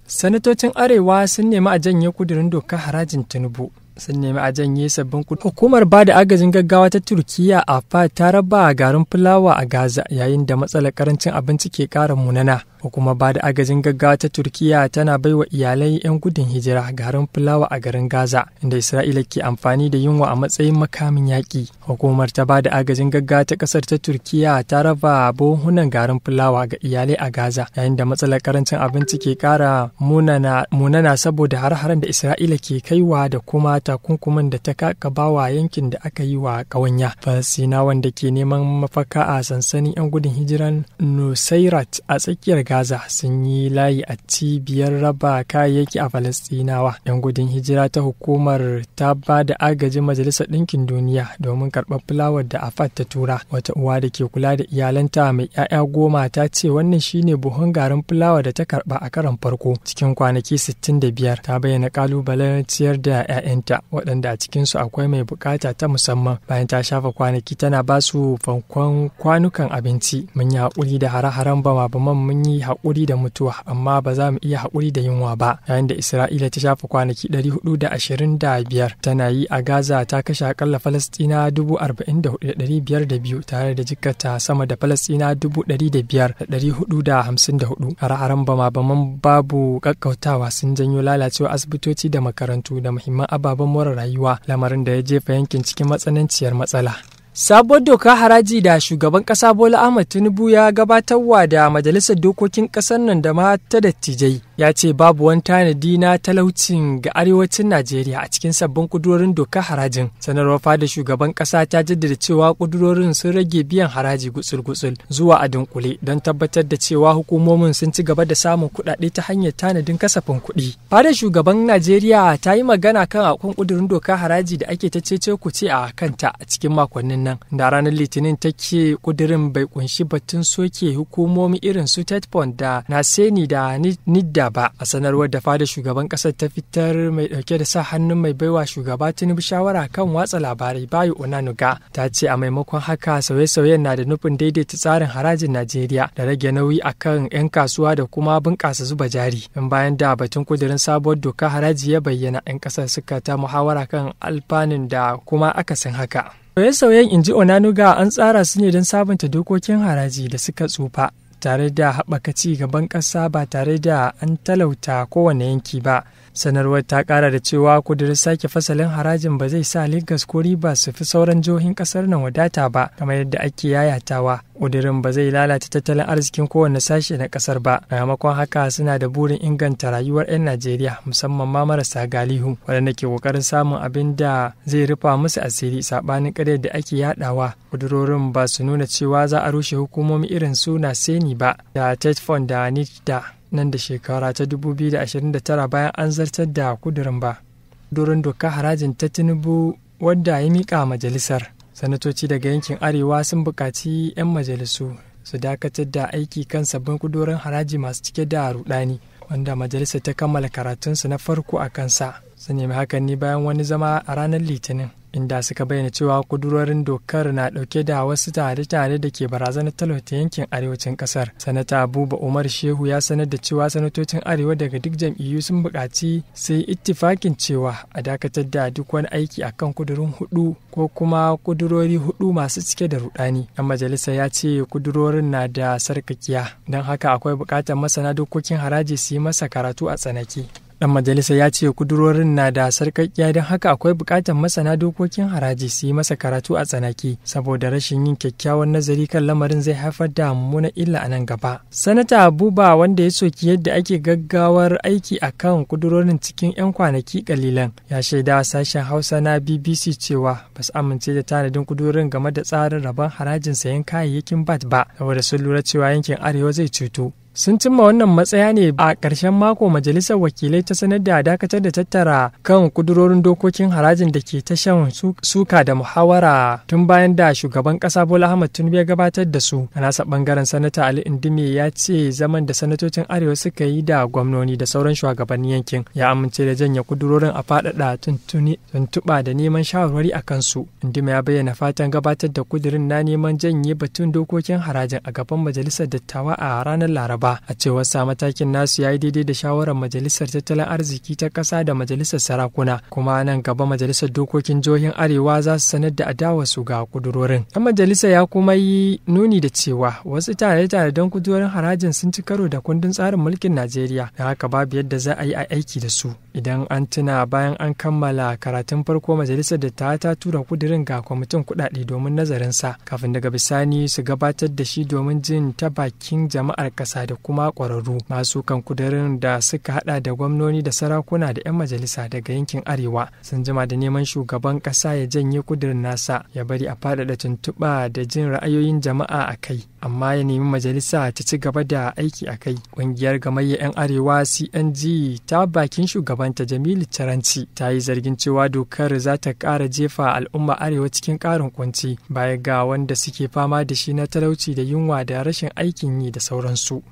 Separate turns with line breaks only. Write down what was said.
Sanatocin Arewa sun nemi a janye kudirin dokar harajin Tinubu. Sun nemi a janye sabbin kudi. Hukumar ba da agajin gaggawa ta Turkiyya AFAD ta raba garin fulawa a Gaza yayin da matsalar karancin abinci ke kara munana. Hukumar ba da agajin gaggawa ta Turkiyya tana baiwa iyalai 'yan gudun hijira garin fulawa a garin Gaza, inda Isra'ila ke amfani da yunwa a matsayin makamin yaƙi. Hukumar ta ba da agajin gaggawa ta ƙasar ta Turkiyya ta raba buhunan garin fulawa ga iyalai a Gaza yayin da matsalar karancin abinci ke kara munana saboda har-haren da Isra'ila ke kaiwa da kuma takunkumin da ta kakabawa yankin da aka yi wa ƙawanya. Falasɗinawan da ke neman mafaka a sansanin 'yan gudun hijiran Nusairat a tsakiyar Gaza sun yi layi a cibiyar raba kayayyaki a Falasɗinawa. 'Yan gudun hijira ta hukumar ta ba da agajin Majalisar Ɗinkin Duniya domin karɓar fulawar da AFAD ta tura. Wata uwa da ke kula da iyalanta mai 'ya'ya 10 ta ce wannan shine buhun garin fulawa da ta karɓa a karon farko cikin kwanaki 65. Ta bayyana ƙalubalen ciyar da 'ya'yanta, waɗanda a cikinsu akwai mai bukata ta musamman, bayan ta shafa kwanaki tana ba su fankon kwanukan abinci. Mun yi haƙuri da hare-haren bama-baman, mun yi haƙuri da mutuwa, amma ba za mu iya haƙuri da yunwa ba. Yayin da Isra'ila ta shafa kwanaki 425 tana yi a Gaza, ta kashe akalla Falasɗina 44,502 tare da jikkata sama da Falasɗina 500,454. Hare-haren bama-baman babu ƙaƙƙautawa sun janyo lalacewa asibitoci da makarantu da muhimman ababen more rayuwa, lamarin da ya jefa yankin cikin matsananciyar matsala. Sabuwar doka haraji da shugaban kasa Bola Ahmed Tinubu ya gabatarwa da majalisar dokokin kasar nan da ma ta dattijai ya ce babu wani tanadi na talaucin ga arewacin Najeriya a cikin sabbin kudurorin dokar harajin. Sanarwar fada shugaban kasa ta jaddada cewa kudurorin sun rage biyan haraji gutsul-gutsul zuwa a dunkule don tabbatar da cewa hukumomin sun ci gaba da samun kuɗaɗe ta hanyar tanadin kasafin kuɗi. Fadar shugaban Najeriya ta yi magana kan akon kudurin dokar haraji da ake ta cece kuce a kanta a cikin makonnin nan. Da ranar Litinin take kudirin bai kunshi batun soke hukumomi irin su Tetfond da Naseni da Nidda ba. A sanarwar da fada shugaban kasar ta fitar mai dauke da sa hannun mai baiwa shugaba Tinubu shawara kan watsa labarai Bayo Onanuga, ta ce a maimakon haka sauye-sauyen na da nufin daidaita tsarin harajin Najeriya da rage nauyi akan 'yan kasuwa da kuma bunƙasa zuba jari. In bayan da batun kudirin sabuwar doka haraji ya bayyana, 'yan kasar suka ta muhawara kan alfanun da kuma akasin haka. Sauye-sauyen, inji Onanuga, an tsara su ne don sabunta dokokin haraji da suka tsufa tare da haɓaka ci gaban ƙasa ba tare da an talauta kowane yanki ba. Sanarwar ta ƙara da cewa kudirin sake fasalin harajin ba zai sa Lagos ko Rivers su fi sauran jihohin ƙasar nan wadata ba, kamar yadda ake yayatawa. Kudirin ba zai lalata tattalin arzikin kowane sashe na ƙasar ba. Maimakon haka, suna da burin inganta rayuwar 'yan Najeriya, musamman ma marasa galihu, waɗanda ke ƙoƙarin samun abin da zai rufa musu asiri, saɓanin ƙaryar da ake yaɗawa. Kudurorin ba su nuna cewa za a rushe hukumomi irin su Naseni ba da Tetfond da Nidda nan da shekara ta 2029 bayan an zartar da kudurin ba. Kudurin doka harajin ta Tinubu wadda ya mika majalisar. Sanatoci daga yankin Arewa sun buƙaci 'yan majalisu su dakatar da aiki kan sabbin kudurin haraji masu cike da rudani wanda majalisar ta kammala karatunsu na farko a kansa. Sun nemi hakan ne bayan wani zama a ranar Litinin, inda suka bayyana cewa kudurorin dokar na dauke da wasu tare-tare da ke barazanar talauta yankin arewacin kasar. Sanata Abuba Umar Shehu ya sanar da cewa sanatocin Arewa daga duk jam'iyyu sun buƙaci sai ittifakin cewa a dakatar da duk wani aiki akan kudurin hudu ko kuma kudurori hudu masu cike da rudani. Dan majalisa ya ce kudurorin na da sarkakiya, don haka akwai buƙatar masana dokokin haraji su yi masa karatu a tsanake. Dan majalisa ya ce kudurorin na da sarƙaƙiya, don haka akwai buƙatar masana dokokin haraji su yi masa karatu a tsanaki, saboda rashin yin kyakkyawan nazari kan lamarin zai haifar da mummunan illa a nan gaba. Sanata Abuba, wanda ya soki yadda ake gaggawar aiki a kan kudurorin cikin 'yan kwanaki kalilan, ya shaida sashen Hausa na BBC cewa ba su amince da tanadin kudurorin game da tsarin rabon harajin sayan kayayyakin VAT ba, saboda sun lura cewa yankin Arewa zai cutu. Sun cimma wannan matsaya ne a ƙarshen mako majalisar wakilai ta sanar da dakatar da tattara kan kudurorin dokokin harajin da ke ta shan suka da muhawara tun bayan da shugaban ƙasa Bola Ahmad Tinubu ya gabatar da su. A nasa bangaren, Sanata Ali Indume ya ce zaman da sanatocin Arewa suka yi da gwamnoni da sauran shugabannin yankin ya amince da janye kudurorin a faɗaɗa tuntuɓa da neman shawarwari a kansu. Indume ya bayyana fatan gabatar da kudurin na neman janye batun dokokin harajin a gaban majalisar dattawa a ranar Laraba. ba. A cewar sa, matakin nasu ya yi daidai da shawarar Majalisar Tattalin Arziki ta Ƙasa da Majalisar Sarakuna, kuma nan gaba Majalisar Dokokin Jihohin Arewa za su sanar da adawarsu ga kudurorin. Ɗan majalisa ya kuma yi nuni da cewa wasu tare-tare don kudurorin harajin sun ci karo da kundin tsarin mulkin Najeriya, da haka babu yadda za a yi a aiki da su. Idan an tuna, bayan an kammala karatun farko, majalisar dattawa ta tura kudirin ga kwamitin kuɗaɗe domin nazarinsa, kafin daga bisani su gabatar da shi domin jin ta bakin jama'ar ƙasa da kuma ƙwararru. Masu kan kudirin da suka hada da gwamnoni da sarakuna da 'yan majalisa daga yankin Arewa sun jima da neman shugaban ƙasa ya janye kudirin nasa, ya bari a faɗaɗa tuntuɓa da jin ra'ayoyin jama'a a kai, amma ya nemi majalisa ta ci gaba da aiki a kai. Ƙungiyar gamayyar 'yan Arewa CNG, ta bakin shugabanta Jamilu Caranci, ta yi zargin cewa dokar za ta ƙara jefa al'umma Arewa cikin ƙarin kunci baya ga wanda suke fama da shi na talauci da yunwa da rashin aikin yi da sauransu.